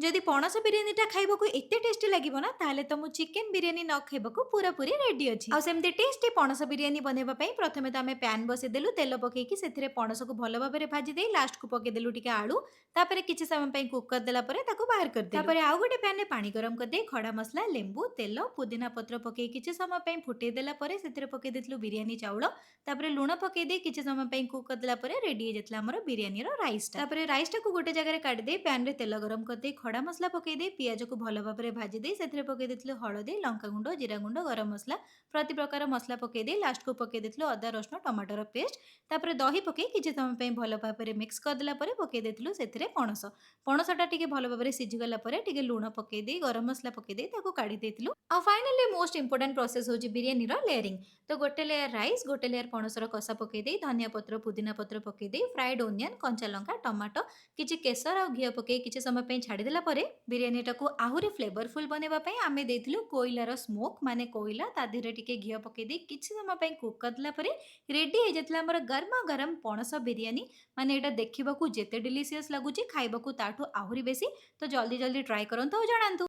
ଯଦି ପଣସ ବିରିୟାନୀଟା ଖାଇବାକୁ ଏତେ ଟେଷ୍ଟି ଲାଗିବ ନା, ତାହେଲେ ତ ମୁଁ ଚିକେନ ବିରିୟାନୀ ନ ଖାଇବାକୁ ପୁରାପୁରି ରେଡି ଅଛି। ଆଉ ସେମିତି ଟେଷ୍ଟି ପଣସ ବିରିୟାନୀ ବନେଇବା ପାଇଁ ପ୍ରଥମେ ତ ଆମେ ପ୍ୟାନ୍ ବସେଇଦେଲୁ। ତେଲ ପକେଇକି ସେଥିରେ ପଣସକୁ ଭଲ ଭାବରେ ଭାଜି ଦେଇ ଲାଷ୍ଟକୁ ପକେଇଦେଲୁ ଟିକେ ଆଳୁ। ତାପରେ କିଛି ସମୟ ପାଇଁ କୁକ୍ କରିଦେଲା ପରେ ତାକୁ ବାହାର କରିଦେଲୁ। ତାପରେ ଆଉ ଗୋଟେ ପ୍ୟାନରେ ପାଣି ଗରମ କରିଦେଇ ଖଡ଼ା ମସଲା, ଲେମ୍ବୁ, ତେଲ, ପୁଦିନା ପତ୍ର ପକେଇ କିଛି ସମୟ ପାଇଁ ଫୁଟେଇ ଦେଲା ପରେ ସେଥିରେ ପକେଇ ଦେଇଥିଲୁ ବିରିୟାନୀ ଚାଉଳ। ତାପରେ ଲୁଣ ପକେଇ ଦେଇ କିଛି ସମୟ ପାଇଁ କୁକ୍ କରିଦେଲା ପରେ ରେଡି ହେଇଯାଇଥିଲା ଆମର ବିରିୟାନୀର ରାଇସଟା। ତାପରେ ରାଇସଟାକୁ ଗୋଟେ ଜାଗାରେ କାଢିଦେଇ ପ୍ୟାନରେ ତେଲ ଗରମ କରିଦେଇ ଖଡ଼ା ମସଲା ପକେଇ ଦେଇ ପିଆଜକୁ ଭଲ ଭାବରେ ଭାଜି ଦେଇ ସେଥିରେ ପକେଇ ଦେଇଥିଲୁ ହଳଦୀ, ଲଙ୍କାଗୁଣ୍ଡ, ଜିରା ଗୁଣ୍ଡ, ଗରମ ମସଲା, ପ୍ରତି ପ୍ରକାର ମସଲା ପକେଇ ଦେଇ ଲାଷ୍ଟକୁ ପକେଇ ଦେଇଥିଲୁ ଅଦା, ରସୁଣ, ଟମାଟୋର ପେଷ୍ଟ। ତାପରେ ଦହି ପକେଇ କିଛି ସମୟ ପାଇଁ ଭଲ ଭାବରେ ମିକ୍ସ କରିଦେଲା ପରେ ପକେଇ ଦେଇଥିଲୁ ସେଥିରେ ପଣସ। ପଣସଟା ଟିକେ ଭଲ ଭାବରେ ସିଝିଗଲା ପରେ ଟିକେ ଲୁଣ ପକେଇ ଦେଇ, ଗରମ ମସଲା ପକେଇ ଦେଇ ତାକୁ କାଢି ଦେଇଥିଲୁ। ଆଉ ଫାଇନାଲି ମୋଷ୍ଟ ଇମ୍ପୋର୍ଟାଣ୍ଟ ପ୍ରୋସେସ୍ ହେଉଛି ବିରିୟାନୀର ଲେୟରିଂ। ତ ଗୋଟେ ଲେୟାର ରାଇସ୍, ଗୋଟେ ଲେୟାର ପଣସର କଷା ପକେଇ ଦେଇ, ଧନିଆ ପତ୍ର, ପୁଦିନା ପତ୍ର ପକେଇ ଦେଇ, ଫ୍ରାଏଡ୍ ଓନିଅନ୍, କଞ୍ଚା ଲଙ୍କା, ଟମାଟୋ, କିଛି କେଶର ଆଉ ଘିଅ ପକେଇ କିଛି ସମୟ ପାଇଁ ଛାଡ଼ିଦେଲା ପରେ ବିରିୟାନୀଟାକୁ ଆହୁରି ଫ୍ଲେଭରଫୁଲ୍ ବନେଇବା ପାଇଁ ଆମେ ଦେଇଥିଲୁ କୋଇଲାର ସ୍ମୋକ୍, ମାନେ କୋଇଲା, ତା ଦେହରେ ଟିକେ ଘିଅ ପକେଇ ଦେଇ କିଛି ସମୟ ପାଇଁ କୁକ୍ କରିଦେଲା ପରେ ରେଡି ହେଇଯାଇଥିଲା ଆମର ଗରମା ଗରମ ପଣସ ବିରିୟାନୀ। ମାନେ ଏଇଟା ଦେଖିବାକୁ ଯେତେ ଡେଲିସିୟସ୍ ଲାଗୁଛି, ଖାଇବାକୁ ତାଠୁ ଆହୁରି ବେଶୀ। ତ ଜଲ୍ଦି ଜଲ୍ଦି ଟ୍ରାଏ କରନ୍ତୁ ଆଉ ଜଣାନ୍ତୁ।